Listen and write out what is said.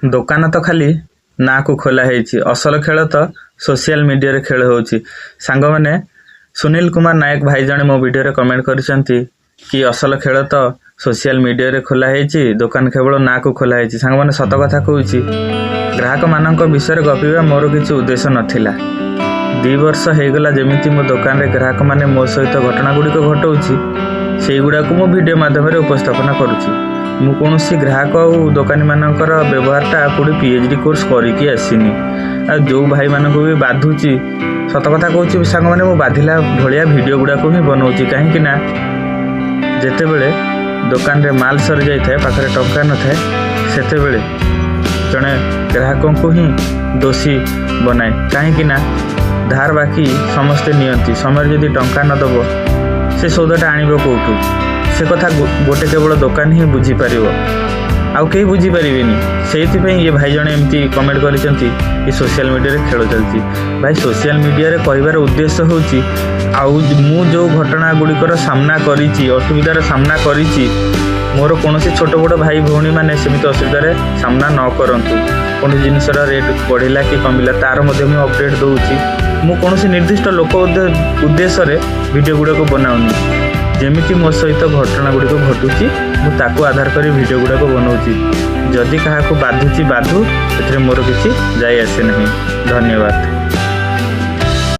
ଦୋକାନ ତ ଖାଲି ନାଁକୁ ଖୋଲା ହେଇଛି, ଅସଲ ଖେଳ ତ ସୋସିଆଲ ମିଡ଼ିଆରେ ଖେଳ ହେଉଛି। ସାଙ୍ଗମାନେ, ସୁନୀଲ କୁମାର ନାୟକ ଭାଇ ଜଣେ ମୋ ଭିଡ଼ିଓରେ କମେଣ୍ଟ କରିଛନ୍ତି କି ଅସଲ ଖେଳ ତ ସୋସିଆଲ ମିଡ଼ିଆରେ ଖୋଲା ହେଇଛି, ଦୋକାନ କେବଳ ନାଁକୁ ଖୋଲା ହେଇଛି। ସାଙ୍ଗମାନେ, ସତ କଥା କହୁଛି, ଗ୍ରାହକମାନଙ୍କ ବିଷୟରେ ଗପିବା ମୋର କିଛି ଉଦ୍ଦେଶ୍ୟ ନଥିଲା। 2 ବର୍ଷ ହେଇଗଲା, ଯେମିତି ମୋ ଦୋକାନରେ ଗ୍ରାହକମାନେ ମୋ ସହିତ ଘଟଣା ଗୁଡ଼ିକ ଘଟଉଛି, ସେଇଗୁଡ଼ାକୁ ମୁଁ ଭିଡ଼ିଓ ମାଧ୍ୟମରେ ଉପସ୍ଥାପନା କରୁଛି। ମୁଁ କୌଣସି ଗ୍ରାହକ ଆଉ ଦୋକାନୀମାନଙ୍କର ବ୍ୟବହାରଟା କେଉଁଠି ପିଏଚ୍ ଡି କୋର୍ସ କରିକି ଆସିନି। ଆଉ ଯେଉଁ ଭାଇମାନଙ୍କୁ ବି ବାଧୁଛି, ସତ କଥା କହୁଛି ସାଙ୍ଗମାନେ, ମୁଁ ବାଧିଲା ଭଳିଆ ଭିଡ଼ିଓ ଗୁଡ଼ାକୁ ହିଁ ବନଉଛି। କାହିଁକି ନା ଯେତେବେଳେ ଦୋକାନରେ ମାଲ ସରିଯାଇଥାଏ, ପାଖରେ ଟଙ୍କା ନଥାଏ, ସେତେବେଳେ ଜଣେ ଗ୍ରାହକଙ୍କୁ ହିଁ ଦୋଷୀ ବନାଏ। କାହିଁକି ନା ଧାର ବାକି ସମସ୍ତେ ନିଅନ୍ତି। ସମୟରେ ଯଦି ଟଙ୍କା ନ ଦେବ, ସେ ସଉଦାଟା ଆଣିବ କେଉଁଠୁ? ସେ କଥା ଗୋଟେ କେବଳ ଦୋକାନ ହିଁ ବୁଝିପାରିବ, ଆଉ କେହି ବୁଝିପାରିବେନି। ସେଇଥିପାଇଁ ଇଏ ଭାଇ ଜଣେ ଏମିତି କମେଣ୍ଟ କରିଛନ୍ତି କି ସୋସିଆଲ ମିଡ଼ିଆରେ ଖେଳ ଚାଲିଛି। ଭାଇ, ସୋସିଆଲ ମିଡ଼ିଆରେ କହିବାର ଉଦ୍ଦେଶ୍ୟ ହେଉଛି, ଆଉ ମୁଁ ଯେଉଁ ଘଟଣା ଗୁଡ଼ିକର ସାମ୍ନା କରିଛି, ଅସୁବିଧାର ସାମ୍ନା କରିଛି, ମୋର କୌଣସି ଛୋଟ ବଡ଼ ଭାଇ ଭଉଣୀମାନେ ସେମିତି ଅସୁବିଧାରେ ସାମ୍ନା ନ କରନ୍ତୁ। କୌଣସି ଜିନିଷର ରେଟ୍ ବଢ଼ିଲା କି କମିଲା, ତାର ମଧ୍ୟ ମୁଁ ଅପଡ଼େଟ୍ ଦେଉଛି। ମୁଁ କୌଣସି ନିର୍ଦ୍ଦିଷ୍ଟ ଲୋକ ଉଦ୍ଦେଶ୍ୟରେ ଭିଡ଼ିଓ ଗୁଡ଼ାକ ବନାଉନି। ଯେମିତି ମୋ ସହିତ ଘଟଣା ଗୁଡ଼ିକ ଘଟୁଛି, ମୁଁ ତାକୁ ଆଧାର କରି ଭିଡ଼ିଓ ଗୁଡ଼ାକ ବନାଉଛି। ଯଦି କାହାକୁ ବାଧୁଛି ବାଧୁ, ଏଥିରେ ମୋର କିଛି ଯାଇ ଆସେ ନାହିଁ। ଧନ୍ୟବାଦ।